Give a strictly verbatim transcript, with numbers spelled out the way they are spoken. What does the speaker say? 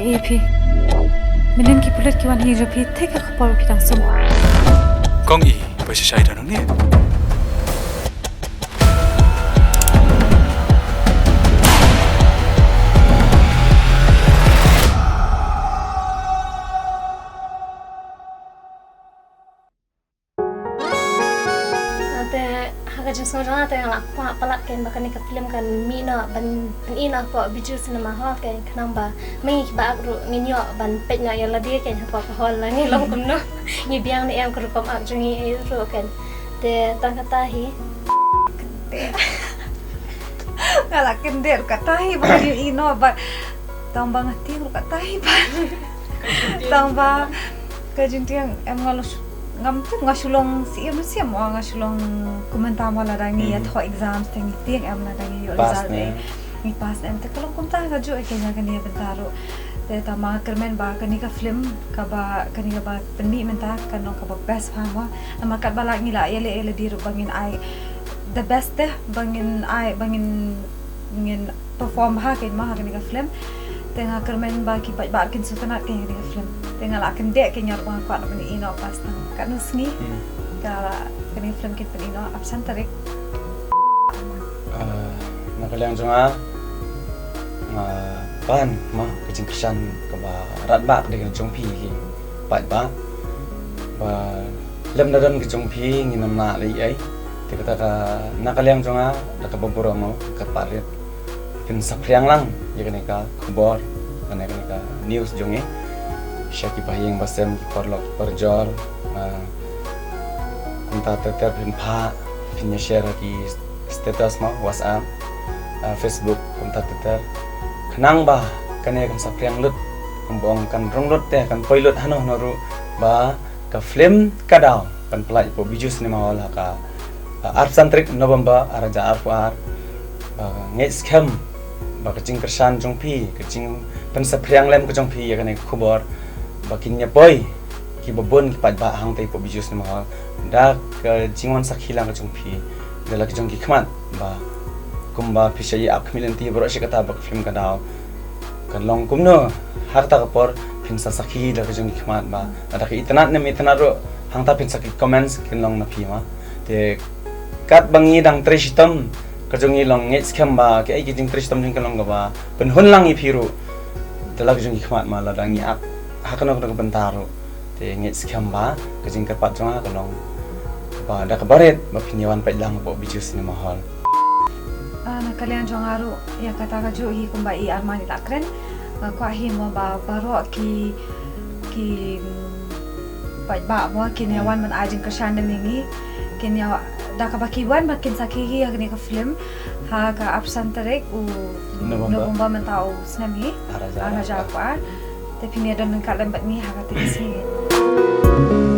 Ïa phi. Mynnin ki pulit ki wan hi jong phi, te ka khubor phi dang sum. Kong i, ba shisha i da nang ne. Te ha ka jingsngew jong nga te nga la kwah palat kein ba kane ka film kan mih noh ban pyni noh hapoh Bijou Cinema Hall kein, khnang ba ma ngi kiba ak ruh ngin ïoh ban peit noh ïa lade kein hapoh ka hall, la ngi long kumno, ngi biang ne em ka rukom ak jong ngi ruh kein. Te tang kata hi. Nga la kyndit kata hi ba ngi ïoh i noh bad tang ba nga tieng ruh kata hi bad tang ba ka jingtieng em nga la shu ngam tip, nga shu long siem siem, nga shu long kumta ma lada ngi ïa thoh exams te ngi tieng em, lada ngi ïoh result ne ngi pass ne em, te ka long kumta kajuh ïa kane ka bynta ruh. Te tang ba nga kyrmen ba kane ka film kaba, kane kaba pynmih mynta kan long kaba best bha mo. Namar katba la ngi la ïaleh ïalade ruh ba ngin ai the best te, ba ngin ai, ba ngin ngin perform bha kein mo ha kane ka film. Te nga kyrmen ba ki paidbah kin sngewtynnat kein ha kane ka film. Te nga la kyndit kein, nga ruh ba nga kwah ban ïoh i noh pass tang katno sngi ka, kane ka film kin pyni noh. Ap san tarik. Ah, na ka liang jong nga, nga pan mo ka jingkyrshan kaba radbah ka dei ka jong phi ki paidbah. Ba lem da don ka jong phi ngin ym lah leh ei. Te kata ka, na ka liang jong nga da kaba burom mo, ka kyrpad rit phin saphriang lang ïa kane ka khubor, kane, kane ka news jong ngi sha ki bahaïing bahasem, ki paralok parajor. Ah, kumta ter ter phin phah, phin ïa share ha ki status mo, WhatsApp, ah, Facebook, kumta ter ter, khnang ba kane kan saphriang lut, kumba ong kan rung lut te, kan poi lut hano hano ruh, ba ka film Ka Daw kan pynlait hapoh Bijou Cinema Hall ha ka, ah, arphew san tarik November arhajar arphew ar. Ba ngeit skhem ba ka jingkyrshan jong phi, ka jingpynsaphriang lem ka jong phi ïa kane ka khubor, ba kin ïa poi kiba bun ki paidbah hangtei hapoh Bijou Cinema Hall da ka jingwan sakhi lang ka jong phi, da la ka jong ki khmat, ba kumba phi shah ïa ap khmih lynti baroh shi katta ba ka film Ka Daw kan long kumno, ha kata ka por phin sa sakhi da ka jong ki khmat, ba lada ka itynnad ne ym itynnad ruh, hangta phin sa ki comments kin long na phi mo. Te katba ngi dang trei shitom, ka jong ngi long ngeit skhem ba kaei ka jingtrei shitom jong ngi kan long kaba pynhun lang ïa phi ruh da la ka jong ki khmat mo, lada ngi ak ha kano kano ka bynta ruh. Te ngeit skhem ba ka jingkyrpad jong nga ka long ba da kaba rit ba phin ïa wan peit lang hapoh Bijou Cinema Hall. Ah, na ka liang jong nga ruh ïa kata kajuh hi, kumba i Arman i la kren, nga kwah hi mo ba baroh ki, ki, mm, paidbah mo kin ïa wan ban ai jingkyrshan lem ïa ngi, kin ïa, da kaba ki wan ba kin sakhi hi ha kane ka film ha ka arphew san tarik u November. November mynta u snem hi, arhajar arphew ar. Te phin ïa don ryngkat lem bad ngi ha kata ka sngi.